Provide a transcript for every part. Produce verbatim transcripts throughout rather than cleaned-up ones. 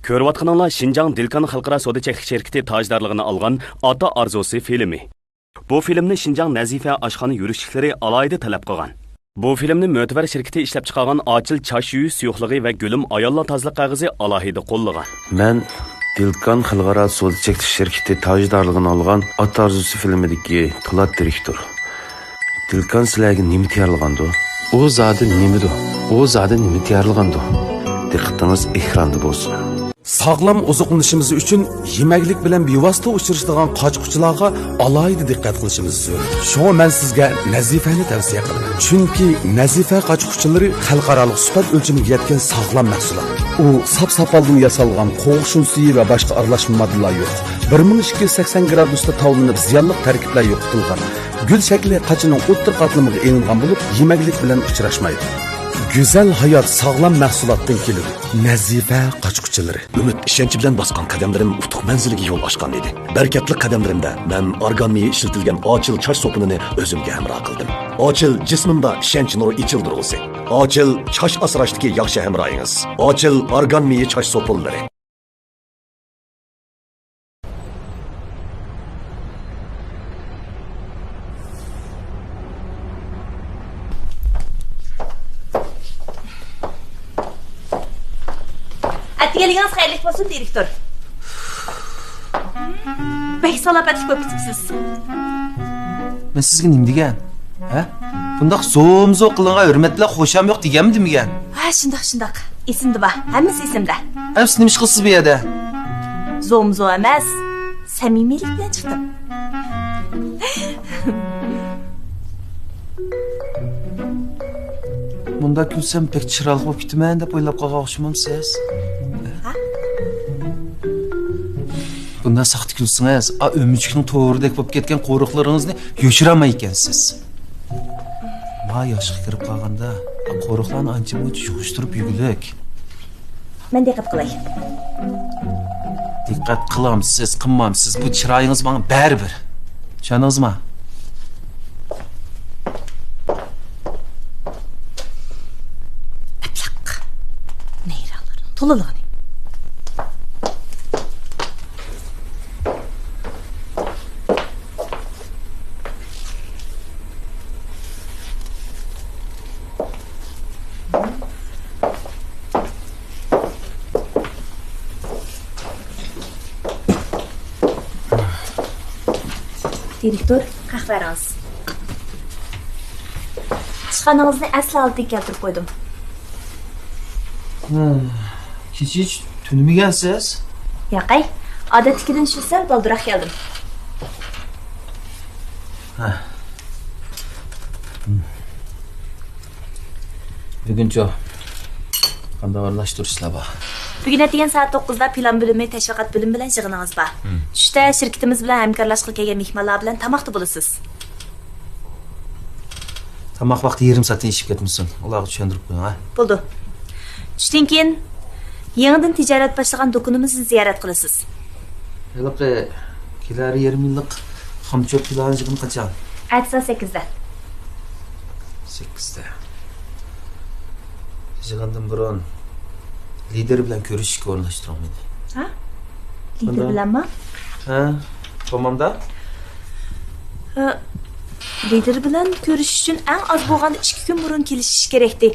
كۆرۈۋاتقىنىڭلار شىنجاڭ دىلكان خەلقئارا سودا چەكلىك شىركىتى تاجدارلىقىنى ئالغان ئاتا ئارزۇسى فىلىمى. بۇ فىلىمنى شىنجاڭ نەزىپە ئاشخانا يۈرۈشلۈكلىرى ئالاھىدە تەلەپ قىلغان. بۇ فىلىمنى مۆتىۋەر شىركىتى ئىشلەپچىقارغان ئاچىل چاچ يۇيۇش سۇيۇقلۇقى ۋە گۈلۈم ئاياللار تازىلىق قەغىزى ئالاھىدە قوللىغان. مەن دىلكان خەلقئارا سودا چەكلىك شىركىتى تاجدارلىقىنى ئالغان ئاتا ئارزۇسى فىلىمىدىكى پولات دىرېكتور. دىلكان سىلەرگە نېمە تەييارلىغاندۇ؟ ئۇ زادى نېمىدۇ؟ ئۇ زادى نېمە تەييارلىغاندۇ؟ دىققىتىڭىز ئېكراندا بولسۇن. ساغلام ئوزۇقلىنىشىمىز ئۈچۈن يېمەكلىك بىلەن بىۋاسىتە ئۇچرىشىدىغان قاچا-قۇچىلارغا ئالاھىدە دىققەت قىلىشىمىز زۆرۈر. شۇڭا مەن سىزگە نەزىفەنى تەۋسىيە قىلىمەن. چۈنكى نەزىفە قاچا-قۇچىلىرى خەلقئارالىق سۈپەت ئۆلچىمىگە يەتكەن ساغلام مەھسۇلات. ئۇ ساپ-ساپالدىن ياسالغان، قوغۇش ئۇن سۈيى ۋە باشقا ئارىلاشما ماددىلار يوق. بىر مىڭ ئىككى يۈز سەكسەن گرادۇستا تاۋلىنىپ، زىيانلىق تەركىبلەر يوقىتىلغان. گۈل شەكلى قاچىنىڭ ئوتتۇرا قاتلىمىغا ئېلىنغان بولۇپ، يېمەكلىك بىلەن ئۇچراشمايدۇ. گۈزەل ھايات ساغلام مەھسۇلاتتىن كېلىدۇ. نەزىفە قاچا-قۇچىلىرى. ئۈمىد، ئىشەنچ بىلەن باسقان قەدەملىرىم ئۇتۇق مەنزىلىگە يول ئاچقان ئىدى. بەرىكەتلىك قەدەملىرىمدە مەن ئارگان مېيى ئىشلىتىلگەن ئاچىل چاچ سوپۇنىنى ئۆزۈمگە ھەمراھ قىلدىم. ئاچىل جىسمىمدا ئىشەنچ نۇرى ئېچىلدۇرغۇسى. ئاچىل چاچ ئاسراشتىكى ياخشى ھەمراھىڭىز. ئاچىل ئارگان مېيى چاچ سوپۇنلىرى. ئەتىگەنلىكىڭىز خەيرلىك بولسۇن، دىرېكتور. بەك سالاپەتلىك بولۇپ كېتىپسىز. مەن سىزگە نېمە دېگەن؟ ھە؟ بۇنداق زومزو قىلىڭغا ھۆرمەت بىلەن خۇشام يوق دېگەنمىدىم دېگەن؟ ھە، شۇنداق، شۇنداق. ئېسىمدە بار. ھەممىسى ئېسىمدە. ئەمىسە نېمە ئىش قىلىسىز بۇ يەردە؟ زومزو ئەمەس، سەمىمىيلىك بىلەن چىقتىم. مۇنداق كۈلسەم بەك چىرايلىق بولۇپ كېتىمەن دەپ ئويلاپ قالغان ئوخشىمامسىز؟ ھە؟ بۇنداق ساختا كۈلسىڭىز، ئا ئۆمۈچۈكنىڭ تورىدەك بولۇپ كەتكەن قورۇقلىرىڭىزنى يوشۇرالمايدىكەنسىز. ما ياشقا كىرىپ قالغاندا، قورۇقلارنى ئانچە-مۇنچە يىغىشتۇرۇپ يۈرگۈلۈك. مەن دىققەت قىلاي. دىققەت قىلامسىز، قىلمامسىز، بۇ چىرايىڭىز ماڭا بەرىبىر. چۈشەندىڭىزما؟ ئەبلەق. نەيرەڭلەرنىڭ تولىلىغىنى. دىرېكتور، قەھۋەڭىز. ئىشخانىڭىزنى ئەسلى ھالىتىگە كەلتۈرۈپ قويدۇم. ھە، كېچە ھېچ تۈنىمىگەنسىز؟ ياقەي، ئادەتتىكىدىن شۇ سەل بالدۇراق كەلدىم. ھە. بۈگۈنچۇ قانداق ئورۇنلاشتۇرۇشلار بار؟ بۈگۈن ئەتىگەن سائەت توققۇزدا پىلان بۆلۈمى، تەشۋىقات بۆلۈمى بىلەن يىغىنىڭىز بار. مم. چۈشتە شىركىتىمىز بىلەن ھەمكارلاشقىلى كەلگەن مېھمانلار بىلەن تاماقتا بولىسىز. تاماق ۋاقتى يېرىم سائەتتىن ئېشىپ كەتمىسۇن. ئۇلارغا چۈشەندۈرۈپ قويۇڭ، ھە؟ بولىدۇ. چۈشتىن كېيىن يېڭىدىن تىجارەت باشلىغان دۇكىنىمىزنى زىيارەت قىلىسىز. ھېلىقى كېلەر يېرىم يىللىق خامچوت پىلانى يىغىنى قاچان؟ ئەتىسى سەككىزدە. سەككىزدە. يىغىندىن بۇرۇن لىدىر بىلەن كۆرۈشۈشكە ئورۇنلاشتۇرۇڭ مېنى. ھە؟ لىدىر بىلەنمۇ؟ ھە، بولمامدا؟ ھە، لىدىر بىلەن كۆرۈشۈش ئۈچۈن ئەڭ ئاز بولغاندا ئىككى كۈن بۇرۇن كېلىشىش كېرەكتى.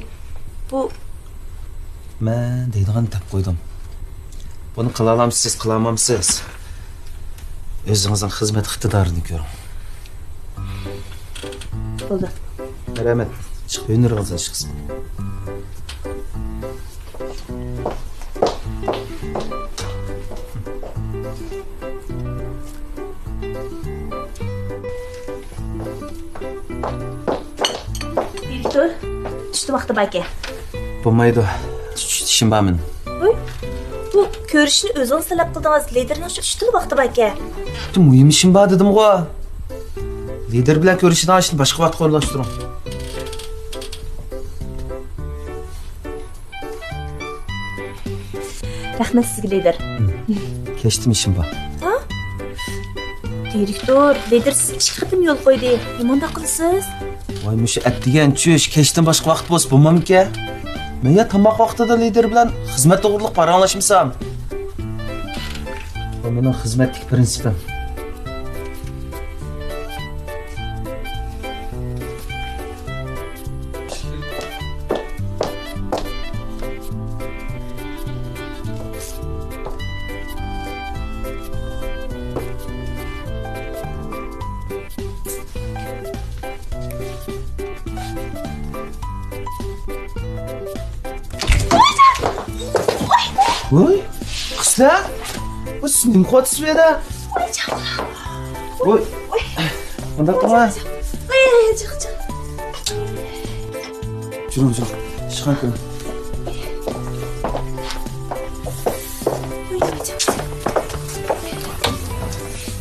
بۇ مەن دەيدىغاننى دەپ قويدۇم. بۇنى قىلالامسىز، قىلالمامسىز؟ ئۆزىڭىزنىڭ خىزمەت ئىقتىدارىنى كۆرۈڭ. بولدى. رەھمەت. ئىشقىلىپ، ھۈنىرىڭىز ئاشقىسى. دىرېكتور، چۈشتە ۋاقتى باركەن. بولمايدۇ. چۈشتە ئىشىم بار مېنىڭ. ۋوي، بۇ كۆرۈشۈشنى ئۆزىڭىز تەلەپ قىلدىڭىز. لىدىرنىڭ چۈشتىلا ۋاقتى باركەن. چۈشتە مۇھىم ئىشىم بار دېدىمغۇ. لىدىر بىلەن كۆرۈشىدىغان ئىشنى باشقا ۋاقىتقا ئورۇنلاشتۇرۇڭ. رەھمەت سىزگە، لىدىر. كەچتىمۇ ئىشىم بار. ھا؟ دىرېكتور، لىدىر سىزگە ئىككى قېتىم يول قويدى. نېمانداق قىلىسىز؟ ۋاي، مۇشۇ ئەتىگەن چۈش، كەچتىن باشقا ۋاقىت بولسا بولمامدىكەن؟ مەن يا تاماق ۋاقتىدا لىدىر بىلەن خىزمەت توغرۇلۇق پاراڭلاشمىسام، مېنىڭ خىزمەتتىكى پىرىنسىپىم. ۋوي، قىزلار، بۇ سىز نېمە قىلىۋاتىسىز بۇ يەردە؟ ۋوي، مۇنداق قىلما. جىق، جىق. جۇرۇڭ، جۇرۇڭ. ئىشخانا كىرىڭ.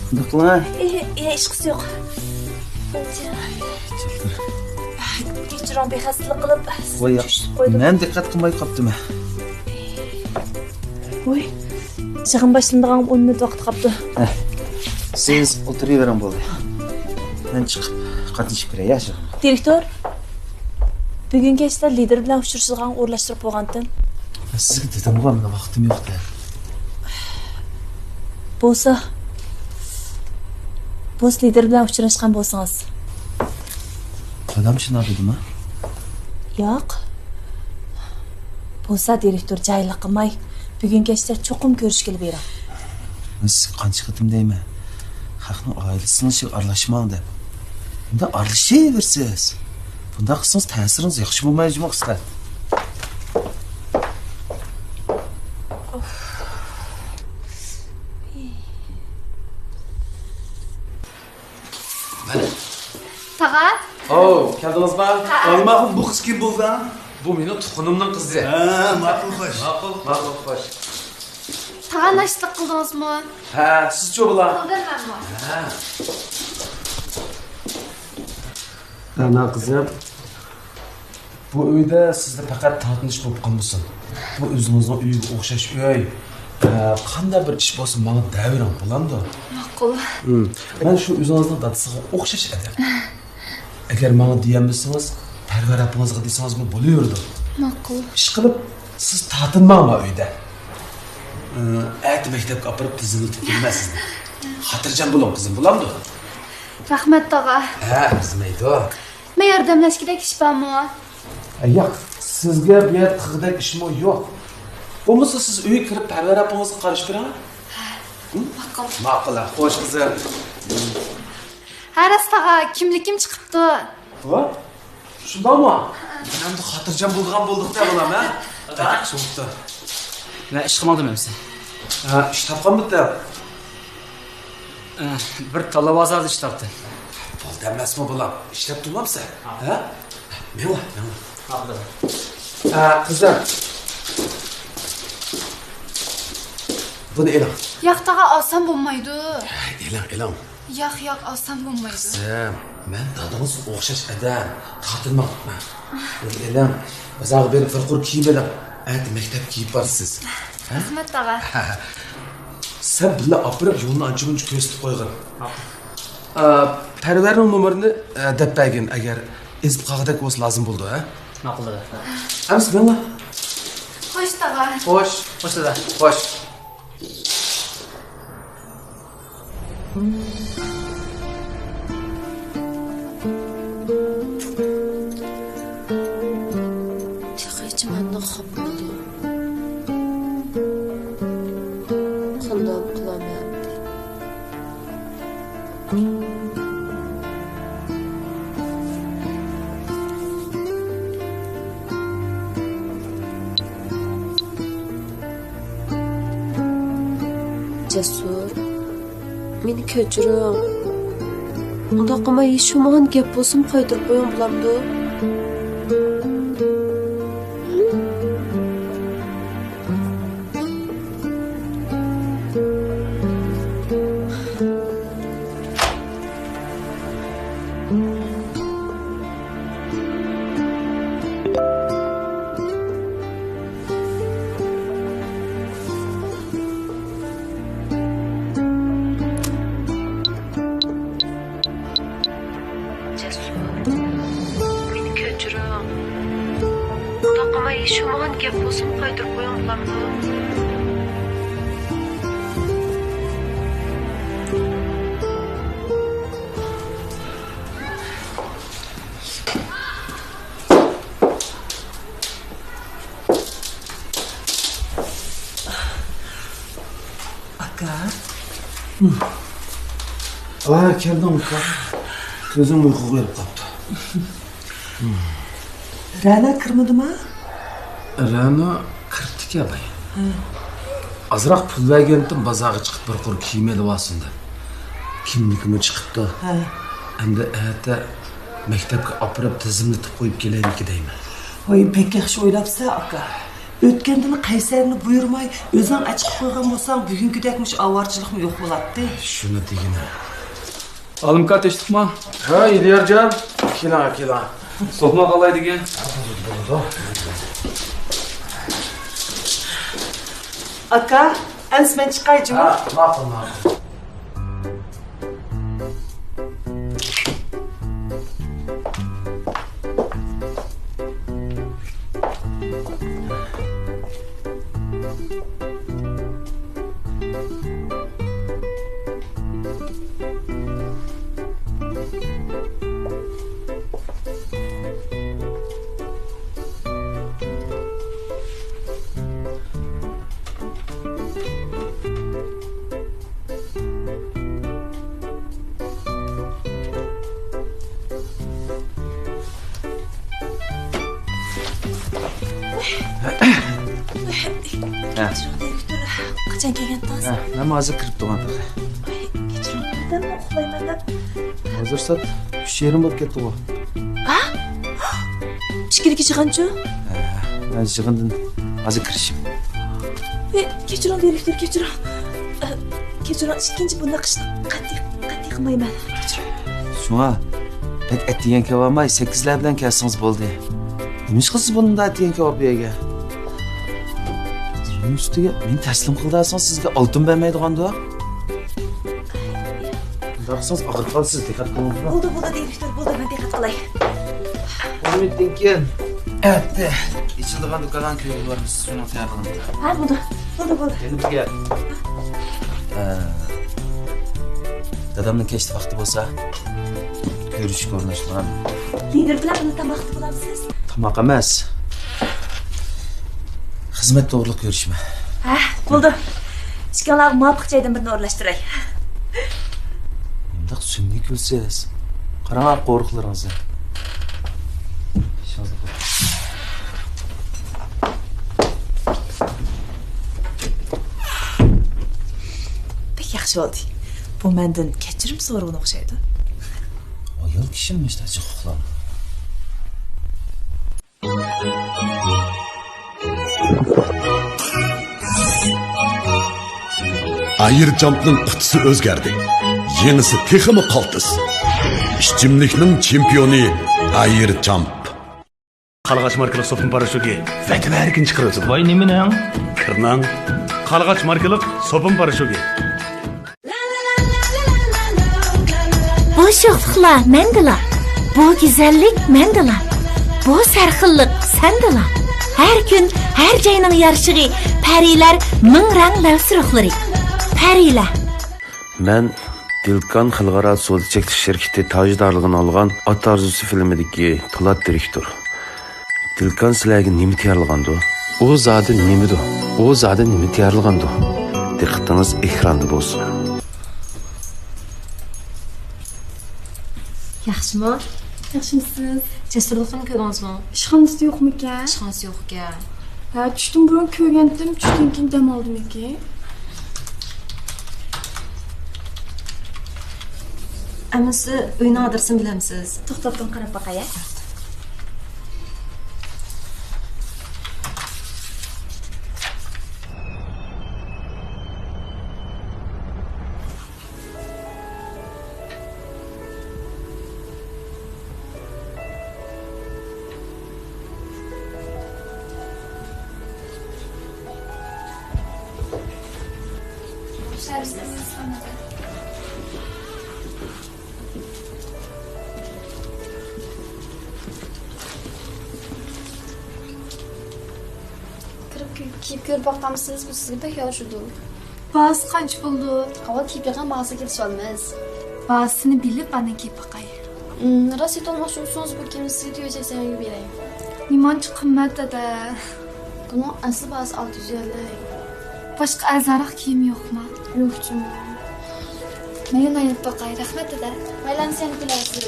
مۇنداق قىلىڭ. ئىشقىسى يوق. كەچۈرۈڭ، بىخەستەلىك قىلىپ. ۋاي، ياق. مەن دىققەت قىلماي قاپتىمەن. ۋوي، يىغىن باشلىنىدىغان ئون مىنۇت ۋاقىت قاپتۇ. ھە. سىز ئولتۇرۇۋېرىڭ، بولدى. مەن چىقىپ قاتنىشىپ كىرەي، يا، يىغىنغا. دىرېكتور، بۈگۈن كەچتە لىدىر بىلەن ئۇچرىشىدىغان ئورۇنلاشتۇرۇپ بولغانتىم. سىزگە دېدىمغۇ، مېنىڭ ۋاقتىم يوق دەپ. بولسا، بولسا لىدىر بىلەن ئۇچراشقان بولسىڭىز. قايدام شۇنداق دېدىما؟ ياق. بولسا دىرېكتور جاھىللىق قىلماي، بۈگۈن كەچتە چوقۇم كۆرۈشكىلى بېرىڭ. مەن سىزگە قانچە قېتىم دەيمەن، خەقنىڭ ئائىلىسىنىڭ ئىشىغا ئارىلاشماڭ دەپ. ئەمدى ئارىلىشىۋېرىسىز. بۇنداق قىلسىڭىز تەسىرىڭىز ياخشى بولمايدۇ جۇمۇ قىزلار. تاغا. ئاۋۇ، كەلدىڭىزما؟ ھە. ئالماقۇل، بۇ قىز كىم بولدى؟ بۇ مېنىڭ تۇغقىنىمنىڭ قىزى. ھە، ماقۇل، خوش. ماقۇل، ماقۇل، خوش. تاغا، ناشتىلىق قىلدىڭىزمۇ؟ ھە، سىزچۇ بالام؟ قىلدىم مەنمۇ. ھە. ئانا قىزىم، بۇ ئۆيدە سىزدە پەقەت تارتىنىش بولۇپ قالمىسۇن. بۇ ئۆزىڭىزنىڭ ئۆيىگە ئوخشاش ئۆي. ئە، قانداق بىر ئىش بولسا ماڭا دەۋېرىڭ، بولامدۇ؟ ماقۇل. ھىم. مەن شۇ ئۆزىڭىزنىڭ دادىسىغا ئوخشاش ئادەم. ئەگەر ماڭا دېيەلمىسىڭىز، پەرۋەر ئاپىڭىزغا دېسىڭىزمۇ بولۇۋېرىدۇ. ماقۇل. ئىشقىلىپ، سىز تارتىنماڭ ما ئۆيدە. ئە، ئەتە مەكتەپكە ئاپىرىپ تىزىملىتىپ كېلىمەن سىزنى. خاتىرجەم بولۇڭ، قىزىم، بولامدۇ؟ رەھمەت، تاغا. ھە، ئەرزىمەيدۇ. مەن ياردەملەشكۈدەك ئىش بارمۇ؟ ئە، ياق، سىزگە بۇ يەردە قىلغۇدەك ئىشمۇ يوق. بولمىسا سىز ئۆيگە كىرىپ پەرۋەر ئاپىڭىزغا قارىشىپ بېرىڭ. ھە؟ ماقۇل. ماقۇل، ھە، خوش قىزىم. ھە، راست تاغا، كىملىكىم چىقىپتۇ. ۋا؟ شۇنداقمۇ؟ مەن ئەمدى خاتىرجەم بولىدىغان بولدۇق-دە، بالام، ھە؟ دادا. ياخشى بوپتۇ. مەن ئىشقا ماڭدىم ئەمسە. ھە، ئىش تاپقانمىدىڭ؟ ئە، بىر تاللا بازاردا ئىش تاپتىم. بولدى ئەمەسمۇ، بالام؟ ئىشلەپ تۇرمامسەن؟ ھە. ھە؟ مېڭە، مېڭە. ھە، بالام. ئە، قىزىم. بۇنى ئېلىڭ. ياق، تاغا، ئالسام بولمايدۇ. ئېلىڭ، ئېلىڭ. ياق، ياق، ئالسام بولمايدۇ. قىزىم، مەن دادىڭىزغا ئوخشاش ئادەم. تارتىنماڭ. بۇنى ئېلىڭ. بازارغا بېرىپ بىر قۇر كىيىم ئېلىڭ. ئەتە مەكتەپكە كىيىپ بارىسىز. ھە؟ رەھمەت، تاغا. سەن بىللە ئاپىرىپ يولنى ئانچە-مۇنچە كۆرسىتىپ قويغىن. ماقۇل. ئا، پەرۋەرنىڭ نومۇرىنى، ئە، دەپ بەرگىن، ئەگەر ئېزىپ قالغۇدەك بولسا لازىم بولىدۇ، ھە؟ ماقۇل، دادا. ئەمىسە مېڭە. خوش، تاغا. خوش. خوش، دادا. خوش. تېخىچە مەندىن خاپا بولدى. قانداق قىلامەن ئەمدى؟ جەسۇر، مېنى كەچۈرۈڭ. ئۇنداق قىلماي، ھېچ بولمىغان گەپ بولسىمۇ قايتۇرۇپ قويۇڭ، بولامدۇ؟ جەسۇر، مېنى كەچۈرۈڭ. ئۇنداق قىلماي، ھېچ بولمىغان گەپ بولسىمۇ قايتۇرۇپ قويۇڭ، بولامدۇ؟ ئاكا. ھا، كەلدىڭ ئۇكا. كۆزۈڭ ئۇيقۇغا بېرىپ قاپتۇ. رەنا كىرمىدىما؟ رەنا كىرىپتىكەن باي. ھە. ئازراق پۇل بەرگەنتىم، بازارغا چىقىپ بىر قۇر كىيىم ئېلىۋالسۇن دەپ. كىملىكىمۇ چىقىپتۇ. ھە. ئەمدى ئەتە مەكتەپكە ئاپىرىپ تىزىملىتىپ قويۇپ كېلەيمىكى دەيمەن. ۋاي، بەك ياخشى ئويلاپسەن ئاكا. ئۆتكەندىلا قەيسەرنى بۇيرۇماي ئۆزۈڭ ئەچىقىپ قويغان بولساڭ، بۈگۈنكىدەك مۇشۇ ئاۋارىچىلىقمۇ يوق بولاتتى. شۇنى دېگىنە. ئالىمكا تىنچلىقمۇ؟ ھە، ئېلىيارجان. كېلىڭ، كېلىڭ. سوپما قالاي دېگەن. ئاكا، ئەمسە مەن چىقاي جۇمۇ. ھە، ماقۇل، ماقۇل. ھە. قاچان كەلگەنتىڭىز؟ ھە، مەن ھازىر كىرىپ تۇرغان تېخى. كەچۈرۈڭ، بىردەملا ئۇخلايمەن دەپ. ھازىر سائەت ئۈچ يېرىم بولۇپ كەتتىغۇ. ھە؟ ئىككىدىكى چىققانچۇ؟ ھە، مەن يىغىندىن ھازىر كىرىشىم. ئى، كەچۈرۈڭ، دىرېكتور، كەچۈرۈڭ. ئە، كەچۈرۈڭ، ئىككىنچى بۇنداق ئىشنى قەتئىي، قەتئىي قىلمايمەن. كەچۈرۈڭ. شۇڭا بەك ئەتىگەن كېلىۋالماي، سەككىزلەر بىلەن كەلسىڭىز بولدى. نېمىشقا سىز بۇنداق ئەتىگەن كېلىپ بۇ يەرگە؟ ئۇنىڭ ئۈستىگە مېنى تەسلىم قىلدىسىڭىز سىزگە ئالتۇن بەرمەيدىغاندۇ؟ بۇنداق قىلسىڭىز ئاغرىپ قالىسىز، دىققەت قىلىڭىزمۇ؟ بولدى، بولدى، دىرېكتور، بولدى، مەن دىققەت قىلاي. ئون مىنۇتتىن كېيىن ئەتە ئېچىلىدىغان دۇكانلارنى كۆرگىلى بارىمىز، شۇنىڭ تەييارلىقىنى. ھە، بولدى، بولدى، بولدى. يەنە بىر گەپ. ئە، دادامنىڭ كەچتە ۋاقتى بولسا، كۆرۈشۈشكە ئورۇنلاشتۇرغان. لىدېر بىلەن بىللە تاماقتا بولامسىز؟ تاماق ئەمەس. خىزمەت توغرۇلۇق كۆرۈشمە. ھە، بولدى. ئىككىڭلارغا مۇۋاپىق جايدىن بىرنى ئورۇنلاشتۇراي. نېمانداق سۈمۈك كۈلىسىز. قاراڭ قورۇقلىرىڭىزنى. ئىشىڭىزنى قىلىڭ. بەك ياخشى بولدى. بۇ مەندىن كەچۈرۈم سورىغىنى ئوخشايدۇ. ئايال كىشىنى مۇشۇنداق جىق ئۇخلام. ئايرچامپنىڭ قۇتىسى ئۆزگەردى. يېڭىسى تېخىمۇ قالتىس. ئىچىملىكنىڭ چېمپىيونى ئايرچامپ. قارلىغاچ ماركىلىق سوپۇن پاراشوكى ۋەتىۋەرگىن چىقىرىۋېتىدۇ. ۋاي، نېمىنىڭ؟ كىرنىڭ. قارلىغاچ ماركىلىق سوپۇن پاراشوكى. بۇ شوخلۇقلار مەندىلا، بۇ گۈزەللىك مەندىلا، بۇ سەرخىللىق سەندىلا. ھەر كۈن، ھەر جاينىڭ يارىشىغى، پەرىلەر مىڭ رەڭ لەۋ سۇرۇقلىرى. پەرىلەر. مەن دىلكان خەلقئارا سودا چەكلىك شىركىتى تاجدارلىقىنى ئالغان ئات ئارزۇسى فىلىمىدىكى پولات دىرېكتور. دىلكان سىلەرگە نېمە تەييارلىغاندۇ؟ ئۇ زادى نېمىدۇ؟ ئۇ زادى نېمە تەييارلىغاندۇ؟ دىققىتىڭىز ئېكراندا بولسۇن. ياخشىمۇ؟ ياخشىمۇسىز؟ جەسۇرلۇقنى كۆردىڭىزمۇ؟ ئىشخانىسى يوقمىكەن؟ ئىشخانىسى يوقكەن. ھە، چۈشتىن بۇرۇن كۆرگەنتىم، چۈشتىن كېيىن دەم ئالدىمىكى؟ ئەمىسە ئۆينىڭ ئادرېسىنى بىلەمسىز؟ توختاپ تۇرۇڭ، قاراپ باقاي. كىرىپ كۆ-، كىيىپ كۆرۈپ باقامسىز؟ بۇ سىزگە بەك يارىشىدۇ. باھاسى قانچە بولىدۇ؟ ئاۋۋال كىيىپ بېقىڭ، باھاسىنى كېلىشىۋالىمىز. باھاسىنى بىلىپ، ئاندىن كىيىپ باقاي. ئىم، راست ئېيتالماقچى بولسىڭىز، بۇ كىيىمنى سىزگە تۆت يۈز سەكسەن يۈەنگە بېرەي. نېمانچە قىممەت، دادا؟ بۇنىڭ ئەسلى باھاسى ئالتە يۈز يۈەنلىك. باشقا ئەرزانراق كىيىم يوقما؟ يوق جۇمۇ. مەن يەنە ئېلىپ باقاي. رەھمەت، دادا. بايلام سەن بىلەرسىز.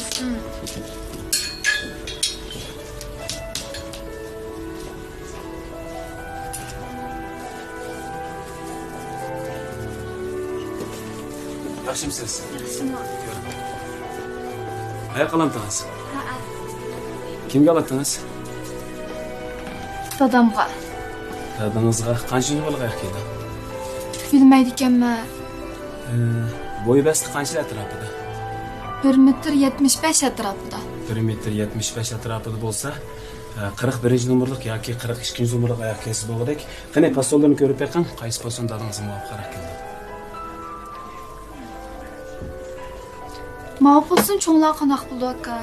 ياخشىمسىز؟ ياخشىمۇ. قاياققا ئالامتىڭىز؟ ھەئە. كىمگە ئالاتتىڭىز؟ دادامغا. دادىڭىزغا قانچە يىل بولغان ئىكەن؟ بىلمەيدىكەنمەن. ئى، بويى بەستى قانچە ئەتراپىدا؟ بىر مېتىر يەتمىش بەش ئەتراپىدا. بىر مېتىر يەتمىش بەش ئەتراپىدا بولسا، ئى، قىرىق بىرىنچى نومۇرلۇق ياكى قىرىق ئىككىنچى نومۇرلۇق ئاياغ كىيسە بولغۇدەك. قېنى، پاسونلىرىنى كۆرۈپ بېقىڭ، قايسى پاسون دادىڭىزغا مۇۋاپىقراق كېلىدۇ؟ ماۋۇ پاسون چوڭلارغا قانداق بولىدۇ، ئاكا؟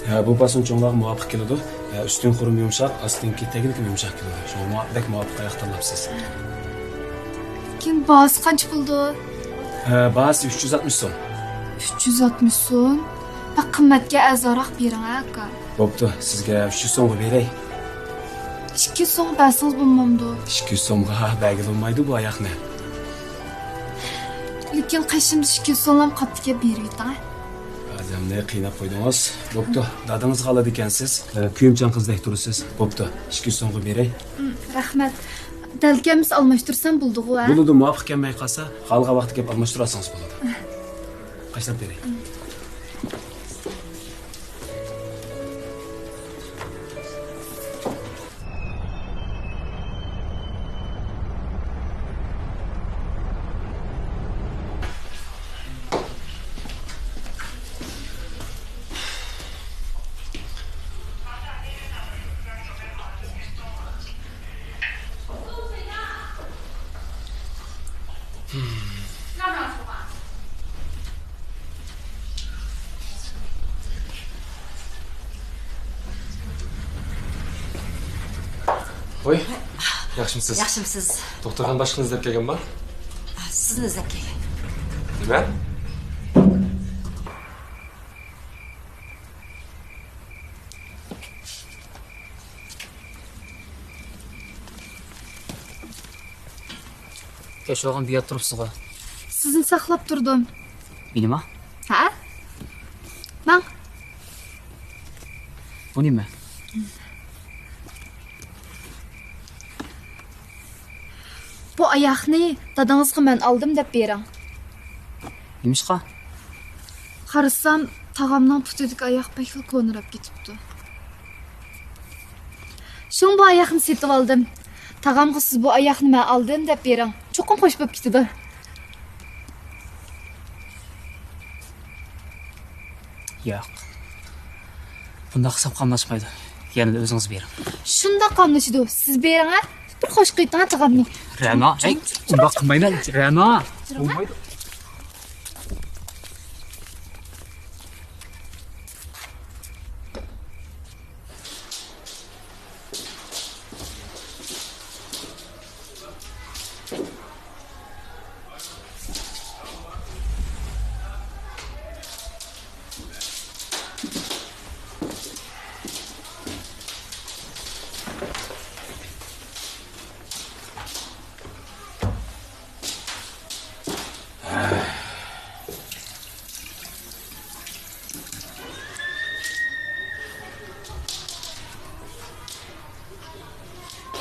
ھە، بۇ پاسون چوڭلارغا مۇۋاپىق كېلىدۇ. ھە، ئۈستۈن خۇرۇمى يۇمشاق، ئاستىنقى تەگلىكىمۇ يۇمشاق كېلىدۇ. شۇڭا مۇۋا-، بەك مۇۋاپىق ئاياغ تاللاپسىز. لېكىن باھاسى قانچە بولىدۇ؟ ھە، باھاسى ئۈچ يۈز ئاتمىش سوم. ئۈچ يۈز ئاتمىش سوم؟ بەك قىممەتكەن، ئەرزانراق بېرىڭ، ھە، ئاكا. بوپتۇ، سىزگە ئۈچ يۈز سومغا بېرەي. ئىككى يۈز سومغا بەرسىڭىز بولمامدۇ؟ ئىككى يۈز سومغا بەرگىلى بولمايدۇ بۇ ئاياغنى. لېكىن قېشىمدا ئىككى يۈز سوملام قاپتىكەن، بېرىۋېتىڭ. ئادەمنى قىيناپ قويدىڭىز. بوپتۇ، دادىڭىزغا ئالىدىكەنسىز. ئە، كۆيۈمچان قىزدەك تۇرىسىز. بوپتۇ، ئىككى يۈز سومغا بېرەي. ھىم، رەھمەت. دەل كەلمىسە ئالماشتۇرسام بولىدىغۇ، ھە؟ بولىدۇ، مۇۋاپىق كەلمەي قالسا، قالغان ۋاقىتتا كېلىپ ئالماشتۇرالسىڭىز بولىدۇ. قاچىلاپ بېرەي. ۋوي، ياخشىمسىز؟ ياخشىمسىز؟ دوختۇرخانا باشلىقىنى ئىزدەپ كەلگەنما؟ سىزنى ئىزدەپ كەلگەن. نېمە؟ كەچ بولغان بۇ يەردە تۇرۇپسىزغۇ. سىزنى ساقلاپ تۇردۇم. مېنىما؟ ھە؟ ماڭ. بۇ نېمە؟ بۇ ئاياغنى دادىڭىزغا مەن ئالدىم دەپ بېرىڭ. نېمىشقا؟ قارىسام، تاغامنىڭ پۇتىدىكى ئاياق بەكلا كونىراپ كېتىپتۇ. شۇڭا بۇ ئاياقنى سېتىۋالدىم. تاغامغا سىز بۇ ئاياقنى مەن ئالدىم دەپ بېرىڭ. چوقۇم خوش بولۇپ كېتىدۇ. ياق. بۇنداق قىلسام قاملاشمايدۇ. يەنىلا ئۆزىڭىز بېرىڭ. شۇنداق قاملىشىدۇ. سىز بېرىڭ، ھە؟ بىر خوش قىلىۋېتىڭ، ھە، تاغامنى. رەنا، ھەي، ئۇنداق قىلمايلا، رەنا. بولمايدۇ.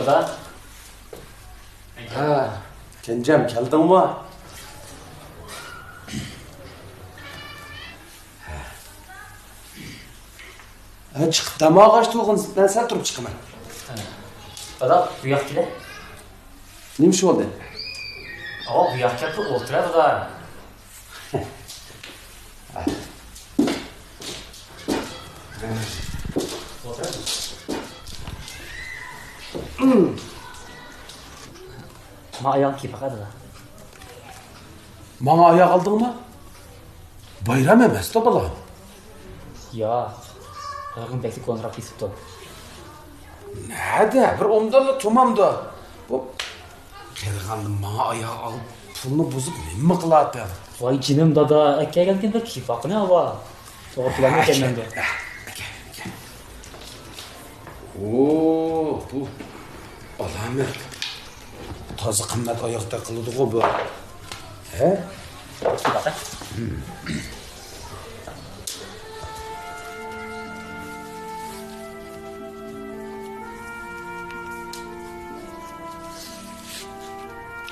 دادا. ھە، كەنجەم، كەلدىڭمۇ؟ ھە، چىقىپ دەم ئالغاچ تۇرغىن، مەن سەل تۇرۇپ چىقىمەن. دادا، بۇ ياققا كېلە. نېمە ئىش بولدى؟ ئاۋۇ بۇ ياققا كەپ تۇر، ئولتۇرە، دادا. ئولتۇرە. ما ئاياغنى كىيىپ باقاي، دادا. ماڭا ئاياغ ئالدىڭمۇ؟ بايرام ئەمەستۇ، بالام. ياق. ئاياغىم بەكلا كونىراپ كېتىپتۇ. نەدە؟ بىر ئومدانلا تۇمامدا. بۇ قېرىغاندا ماڭا ئاياغ ئال، پۇلنى بۇزۇپ نېمە قىلاتىڭ؟ ۋاي جېنىم دادا، ئەكەلگەنكىن بىر كىيىپ باققىنە، ئاۋا. توغرا كېلەمدىكەن مەندە. ئەكەل، ئەكەل. ئوو، بۇ ئالامەت. تازا قىممەت ئاياغدەك قىلىدىغۇ بۇ. ھە؟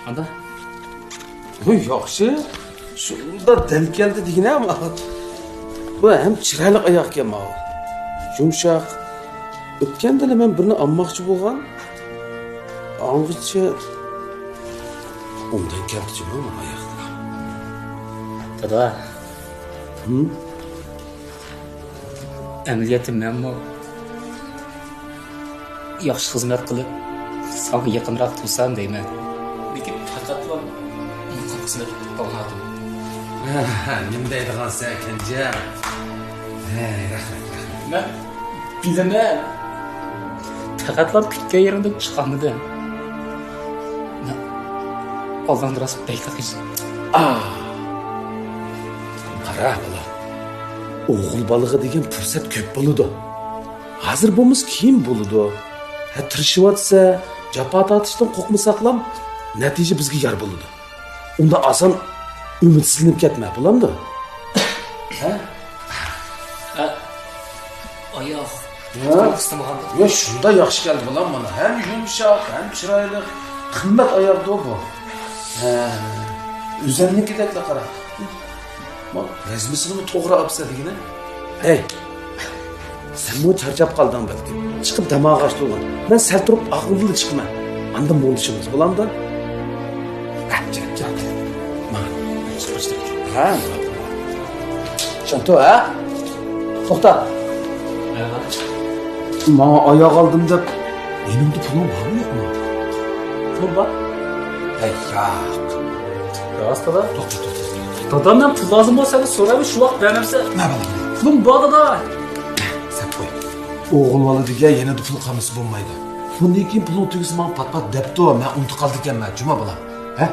ئاندا. ھوي، ياخشى. شۇنداق دەم كەلدى دېگىنە ماڭا. بۇ ھەم چىرايلىق ئاياغ ئىكەن ماۋۇ. يۇمشاق. ئۆتكەندىلا مەن بىرنى ئالماقچى بولغان. ئاڭغىچە ئوبدان كەلدى جۇمۇ ماڭا ئاياغ. دادا. ھىم؟ ئەمەلىيەتتە مەنمۇ ياخشى خىزمەت قىلىپ، ساڭا يېقىنراق تۇرسام دەيمەن. لېكىن پەقەتلا مۇقىم خىزمەت قىلىپ قالغانىدىم. نېمە دەيدىغانسەن، كەنجەم؟ ھەي، رەھمەت، رەھمەت. مەن بىلىمەن. پەقەتلا كۈتكەن يېرىڭدىن چىقالمىدىم. مەن ئالدىڭدا راست بەكلا قىينىلدىم. ئا! قارا، بالا. ئوغۇل بالىغا دېگەن پۇرسەت كۆپ بولىدۇ. ھازىر بولمىسا كېيىن بولىدۇ. ھە، تىرىشىۋاتسا، جاپا تارتىشتىن قورقمىساقلام، نەتىجە بىزگە يار بولىدۇ. ئۇنداق ئاسان ئۈمىدسىزلىنىپ كەتمە، بولامدۇ؟ ھە؟ ھە. ئاياغ. ھە؟ قىستىمىغاندا. يا، شۇنداق ياخشى كەلدى، بالام، مانا. ھەم يۇمشاق، ھەم چىرايلىق، قىممەت ئاياغدۇ بۇ. ھە. ئۆزەمنىڭكىدەكلا قارا. ما، رەزمىسىنىمۇ توغرا ئاپسەن دېگىنە. ھەي، سەنمۇ چارچاپ قالدىڭ بەلكىم. چىقىپ دەم ئالغاچ تۇرغىن. مەن سەل تۇرۇپ ئاغزىمدىلا چىقىمەن. ئاندىن مۇڭدىشىمىز، بولامدۇ؟ ھە، چىق، چىق. ماڭا. ھە؟ شانتو، ھە؟ توختا. ماڭا ئاياغ ئالدىم دەپ، يېنىڭدا پۇلۇڭ بارمۇ يوقمۇ؟ پۇل بار. ھەي، ياق. راست، دادا؟ توختا، توختا، توختا. دادا، مەن پۇل لازىم بولسا سەندىن سورايمەن، شۇ ۋاقىت بەرمەمسەن. مە بالام. پۇلۇم بار، دادا. سەپ قوي. ئوغۇل بالا دېگەن يەنە پۇل قالمىسا بولمايدۇ. بۇندىن كېيىن پۇلۇڭ تۈگىسە ماڭا پات-پات دەپتۇ، مەن ئۇنتۇپ قالىدىكەنمەن، جۇما بالام. ھە؟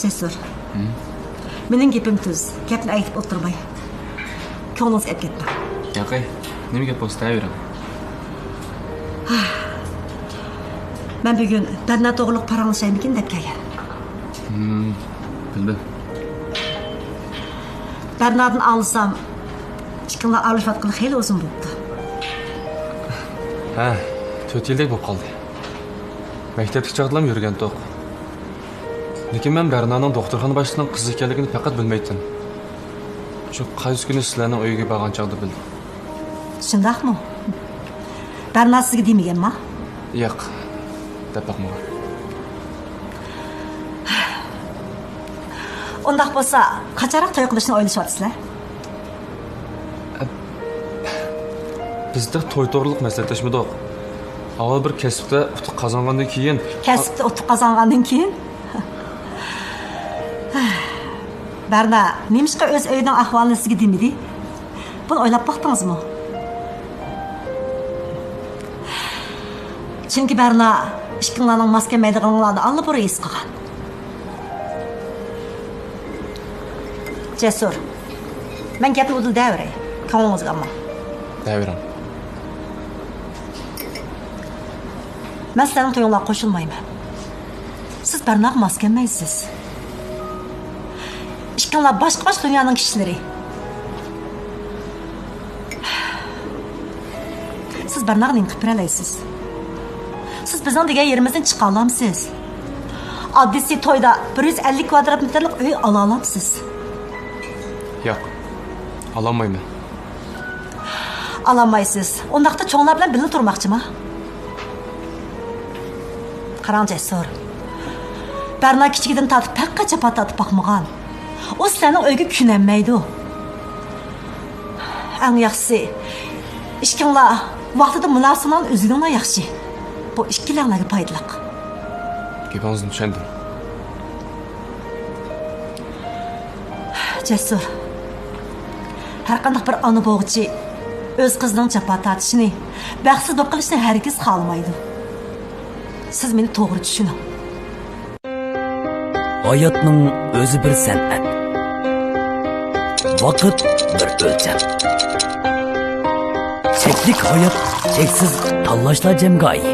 جەسۇر. ھىم؟ مېنىڭ گېپىم تۈز. گەپنى ئەگىتىپ ئولتۇرماي. كۆڭلىڭىزگە ئەپ كەتمەڭ. ياقەي، نېمە گەپ بولسا دەۋېرىڭ. مەن بۈگۈن بەرنا توغرىلىق پاراڭلىشايمىكىن دەپ كەلگەن. ھىم، بىلدىم. بەرنادىن ئاڭلىسام، ئىككىڭلار ئايرىلىشىۋاتقىلى خېلى ئۇزۇن بوپتۇ. ھە، تۆت يىلدەك بولۇپ قالدى. مەكتەپتىكى چاغدىلام يۈرگەنتۇق. لېكىن مەن بەرنانىڭ دوختۇرخانا باشلىقىنىڭ قىزى ئىكەنلىكىنى پەقەت بىلمەيتتىم. شۇ قايسى كۈنى سىلەرنىڭ ئۆيىگە بارغان چاغدا بىلدىم. شۇنداقمۇ؟ بەرنا سىزگە دېمىگەنما؟ ياق، دەپ باقمىغان. ئۇنداق بولسا، قاچانراق توي قىلىشنى ئويلىشىۋاتىسىلەر؟ بىز تېخى توي توغرىلىق مەسلىھەتلەشمىدۇق. ئاۋۋال بىر كەسىپتە ئۇتۇق قازانغاندىن كېيىن. كەسىپتە ئۇتۇق قازانغاندىن كېيىن؟ بەرنا، نېمىشقا ئۆز ئۆيىنىڭ ئەھۋالىنى سىزگە دېمىدى؟ بۇنى ئويلاپ باقتىڭىزمۇ؟ چۈنكى بەرنا ئىككىڭلارنىڭ ماس كەلمەيدىغىنىڭلارنى ئاللىبۇرۇن ھېس قىلغان. جەسۇر، مەن گەپنى ئۇدۇل دەۋېرەي، كۆڭلىڭىزگە ئالماڭ. دەۋېرىڭ. مەن سىلەرنىڭ تويۇڭلارغا قوشۇلمايمەن. سىز بەرناغا ماس كەلمەيسىز. ئىككىڭلار باشقا-باشقا دۇنيانىڭ كىشىلىرى. سىز بەرناغا نېمە قىلىپ بېرەلەيسىز؟ سىز بىزنىڭ دېگەن يېرىمىزدىن چىقالامسىز؟ ئاددىيسى تويدا بىر يۈز ئەللىك كۋادرات مېتىرلىق ئۆي ئالالامسىز؟ ياق، ئالالمايمەن. ئالالمايسىز. ئۇنداقتا چوڭلار بىلەن بىللە تۇرماقچىما؟ قاراڭ جەسۇر. بەرنا كىچىكىدىن تارتىپ پەقەت جاپا تارتىپ باقمىغان. ئۇ سىلەرنىڭ ئۆيگە كۆنەلمەيدۇ. ئەڭ ياخشىسى، ئىككىڭلار ۋاقتىدا مۇناسىۋىتىڭلارنى ئۈزگىنىڭلار ياخشى. بۇ ئىككىلەڭلارگە پايدىلىق. گېپىڭىزنى چۈشەندىم. جەسۇر، ھەرقانداق بىر ئانا بوغۇچى ئۆز قىزىنىڭ جاپا تارتىشىنى، بەختسىز بولۇپ قېلىشىنى ھەرگىز خالىمايدۇ. سىز مېنى توغرا چۈشىنىڭ. ھاياتنىڭ ئۆزى بىر سەنئەت. ۋاقىت بىر ئۆلچەم. چەكلىك ھايات، چەكسىز تاللاشلار جەمگاھى.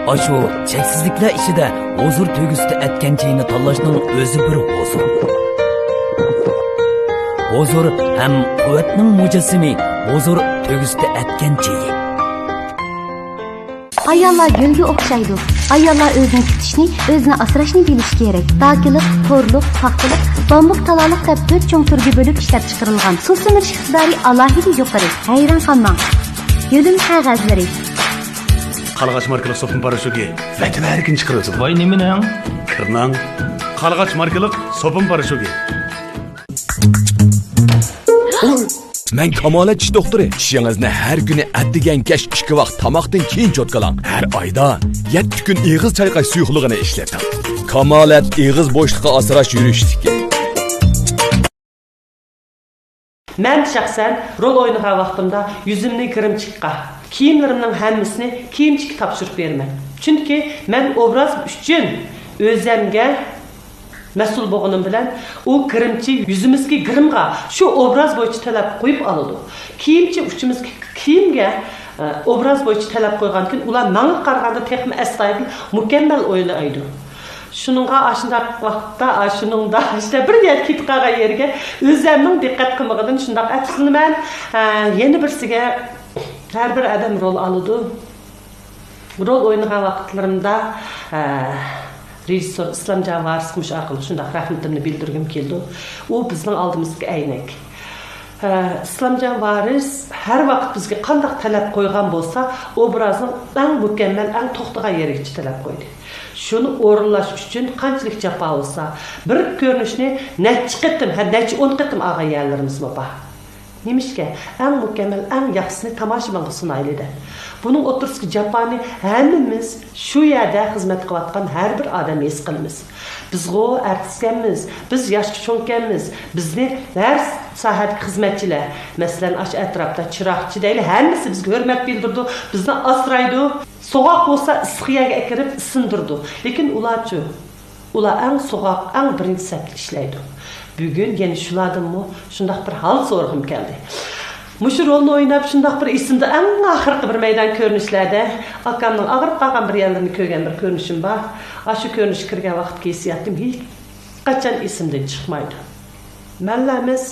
ئاشۇ چەكسىزلىكلەر ئىچىدە ھۇزۇر تۆگىسىدە ئەتكەن چېيىنى تاللاشنىڭ ئۆزى بىر ھۇزۇر. ھۇزۇر ھەم قۇۋۋەتنىڭ مۇجەسسىمى، ھۇزۇر تۆگىسىدە ئەتكەن چېيى. ئاياللار گۈلگە ئوخشايدۇ. ئاياللار ئۆزىنى تۇتۇشنى، ئۆزىنى ئاسراشنى بىلىشى كېرەك. داكىلىق، تورلۇق، پاختىلىق، بامبۇك، تالالىق دەپ تۆت چوڭ تۈرگە بۆلۈپ ئىشلەپچىقىرىلغان. سۇسلىندۇرۇش ئىقتىدارى ئالاھىدە يۇقىرى. ھەيران قالماڭ. يۆلىمە قەغەزلىرى. قارلىغاچ ماركىلىق سوپۇن پاراشوكى ۋەتىۋەرگىن چىقىرىۋېتىڭ. ۋاي، نېمىنىڭ؟ كىرنىڭ. قارلىغاچ ماركىلىق سوپۇن پاراشوكى. مەن كامالەت چىش دوختۇرى. چىشىڭىزنى ھەر كۈنى ئەتىگەن كەچ ئىككى ۋاق تاماقتىن كېيىن چوتكىلاڭ. ھەر ئايدا يەتتە كۈن ئېغىز چايقاش سۇيۇقلۇقىنى ئىشلىتىڭ. كامالەت ئېغىز بوشلۇقى ئاسراش يۈرۈشلۈكى. مەن شەخسەن رول ئوينىغان ۋاقتىمدا يۈزۈمنى گىرىمچىكقا، كىيىملىرىمنىڭ ھەممىسىنى كىيىمچىككە تاپشۇرۇپ بېرىمەن. چۈنكى مەن ئوبراز ئۈچۈن ئۆزەمگە مەسئۇل بولغىنىم بىلەن، ئۇ گىرىمچى يۈزىمىزدىكى گىرىمغا شۇ ئوبراز بويىچە تەلەپ قويۇپ ئالىدۇ. كىيىمچى ئۇچىمىزدىكى كىيىمگە، ئە، ئوبراز بويىچە تەلەپ قويغاندىكىن، ئۇلار ماڭا قارىغاندا تېخىمۇ ئەستايىدىل، مۇكەممەل ئوينايدۇ. شۇنىڭغا ئاشۇنداق ۋاقىتتا، ئاشۇنىڭدا ئىشتە بىر يەرگە كېتىپ قالغان يېرىگە ئۆزەمنىڭ دىققەت قىلمىغىنىدىن شۇنداق ئەپسۇسلىنىمەن. ئە، يەنە بىرسىگە، ھەر بىر ئادەم رول ئالىدۇ. رول ئوينىغان ۋاقىتلىرىمدا، ئە، رېژىسسور ئىسلامجان ۋارىسقا مۇشۇ ئارقىلىق شۇنداق رەھمىتىمنى بىلدۈرگۈم كېلىدۇ. ئۇ بىزنىڭ ئالدىمىزدىكى ئەينەك. ئە، ئىسلامجان ۋارىس ھەر ۋاقىت بىزگە قانداق تەلەپ قويغان بولسا، ئوبرازنىڭ ئەڭ مۇكەممەل، ئەڭ توختىغان يېرىگىچە تەلەپ قويدى. شۇنى ئورۇنلاش ئۈچۈن قانچىلىك جاپا بولسا، بىر كۆرۈنۈشنى نەچچە قېتىم، ھە، نەچچە ئون قېتىم ئالغان يەرلىرىمىزمۇ بار. نېمىشقا؟ ئەڭ مۇكەممەل، ئەڭ ياخشىسىنى تاماشىبىنغا سۇنايلى دەپ. بۇنىڭ ئوتتۇرىسىدىكى جاپانى ھەممىمىز شۇ يەردە خىزمەت قىلىۋاتقان ھەر بىر ئادەم ھېس قىلىمىز. بىزغۇ ئارتىسكەنمىز، بىز ياشقا چوڭكەنمىز، بىزنى ھەر ساھەدىكى خىزمەتچىلەر، مەسىلەن، ئاشۇ ئەتراپتا چىراغچى دەيلى، ھەممىسى بىزگە ھۆرمەت بىلدۈرىدۇ، بىزنى ئاسرايدۇ. سوغۇق بولسا ئىسسىق يەرگە ئەكىرىپ ئىسسىندۇرىدۇ. لېكىن ئۇلارچۇ؟ ئۇلار ئەڭ سوغۇق، ئەڭ بىرىنچى سەپتە ئىشلەيدۇ. بۈگۈن يەنە شۇلاردىنمۇ شۇنداق بىر ھال سورىغۇم كەلدى. مۇشۇ رولنى ئويناپ شۇنداق بىر ئېسىمدە ئەڭ ئاخىرقى بىر مەيدان كۆرۈنۈشلەردە ئاكامنىڭ ئاغرىپ قالغان بىر يەرلىرىنى كۆرگەن بىر كۆرۈنۈشۈم بار. ئاشۇ كۆرۈنۈشكە كىرگەن ۋاقىتتىكى ھېسسىياتىم ھېچقاچان ئېسىمدىن چىقمايدۇ. مەنلا ئەمەس،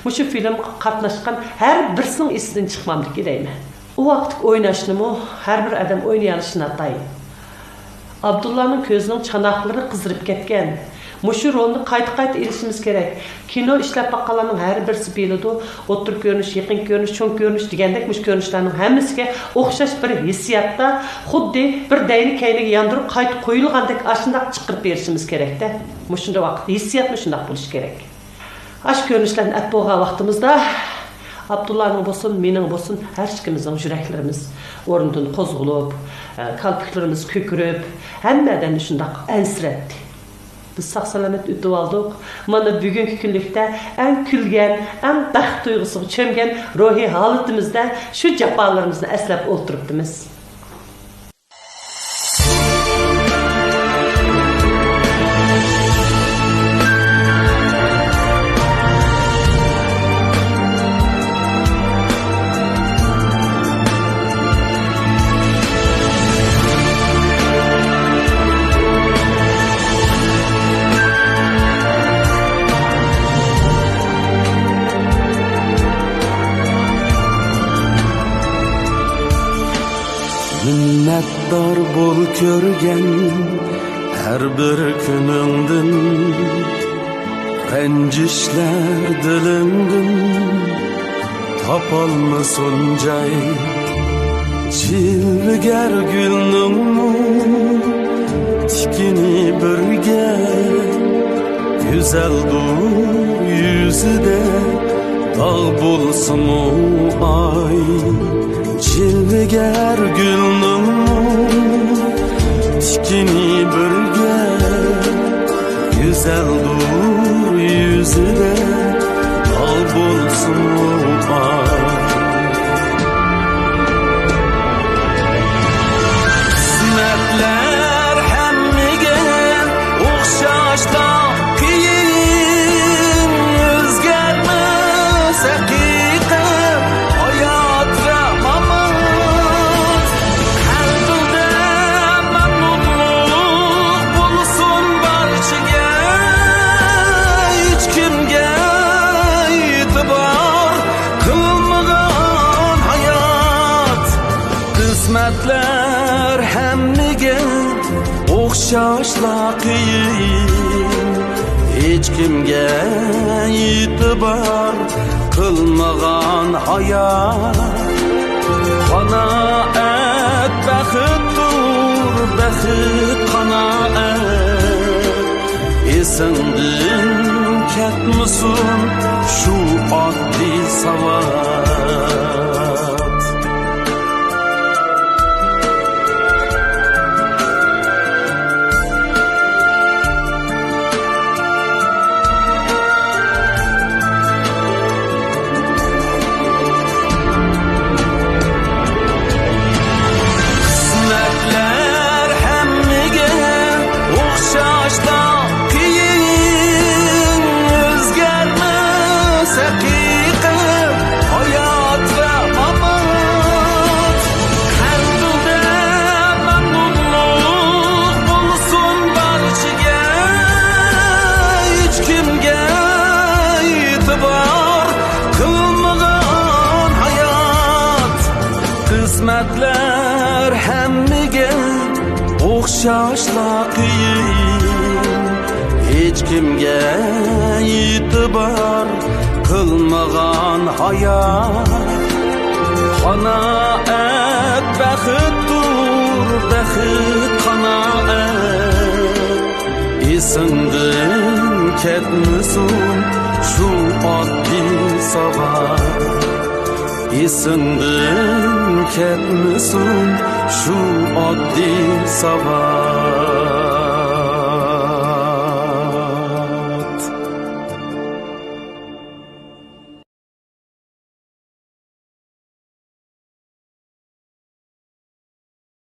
مۇشۇ فىلىمغا قاتناشقان ھەر بىرسىنىڭ ئېسىدىن چىقمامدىكى دەيمەن. ئۇ ۋاقىتتىكى ئويناشنىمۇ ھەر بىر ئادەم ئوينىيالىشى ناتايىن. ئابدۇللانىڭ كۆزىنىڭ چاناقلىرى قىزىرىپ كەتكەن. مۇشۇ رولنى قايتا-قايتا ئېلىشىمىز كېرەك. كىنو ئىشلەپ باققانلارنىڭ ھەر بىرسى بىلىدۇ، ئوتتۇرا كۆرۈنۈش، يېقىن كۆرۈنۈش، چوڭ كۆرۈنۈش دېگەندەك مۇشۇ كۆرۈنۈشلەرنىڭ ھەممىسىگە ئوخشاش بىر ھېسسىياتتا، خۇددى بىر دەينە كەينىگە ياندۇرۇپ قايتا قويۇلغاندەك ئاشۇنداق چىقىرىپ بېرىشىمىز كېرەكتە. مۇشۇنداق ۋاقىت ھېسسىياتمۇ شۇنداق بولۇشى كېرەك. ئاشۇ كۆرۈنۈشلەرنى ئەپ بولغان ۋاقتىمىزدا ئابدۇللانىڭ بولسۇن، مېنىڭ بولسۇن، ھەر ئىككىمىزنىڭ يۈرەكلىرىمىز ئورنىدىن قوزغىلىپ، ئە، كالپۇكلىرىمىز كۆكىرىپ، ھەممە ئادەمنى شۇنداق ئەنسىرەتتى. بىز ساق-سالامەت ئۆتۈۋالدۇق. مانا بۈگۈنكى كۈنلۈكتە ئەڭ كۈلگەن، ئەڭ بەخت تۇيغۇسىغا چۆمگەن روھىي ھالىتىمىزدە شۇ جاپالىرىمىزنى ئەسلەپ ئولتۇرۇپتىمىز. مىننەتدار بول كۆرگەن ھەر بىر كۈنۈڭدىن، رەنجىشلەر دىلىڭدىن تاپالمىسۇن جاي. جىلۋىگەر گۈلنىڭمۇ تىكىنى بىرگە، گۈزەلدۇر يۈزىدە داغ بولسىمۇ ئاي. جىلۋىگەر گۈلنىڭمۇ تىكىنى بىرگە، گۈزەلدۇر يۈزىدە داغ بولسىمۇ ئاي. قىسمەتلەر ھەممىگە ئوخشاشلا قىيىن، ھېچكىمگە ئېتىبار قىلمىغان ھايات. قانائەت بەختتۇر، بەخت قانائەت. ئېسىڭدىن كەتمىسۇن شۇ ئاددىي ساۋات. قىسمەتلەر ھەممىگە ئوخشاشلا قىيىن، ئۆزگەرمەس ھەقىقەت، ھايات ۋە مامات. ھەر تۈردە مەمنۇنلۇق بولسۇن بارچىگە، ھېچكىمگە ئېتىبار قىلمىغان ھايات. قىسمەتلەر ھەممىگە ئوخشاشلا قىيىن، ھېچكىمگە ئېتىبار قىلمىغان ھايات. قانائەت بەختتۇر، بەخت قانائەت. ئېسىڭدىن كەتمىسۇن شۇ ئاددىي ساۋات. ئېسىڭدىن كەتمىسۇن شۇ ئاددىي ساۋات.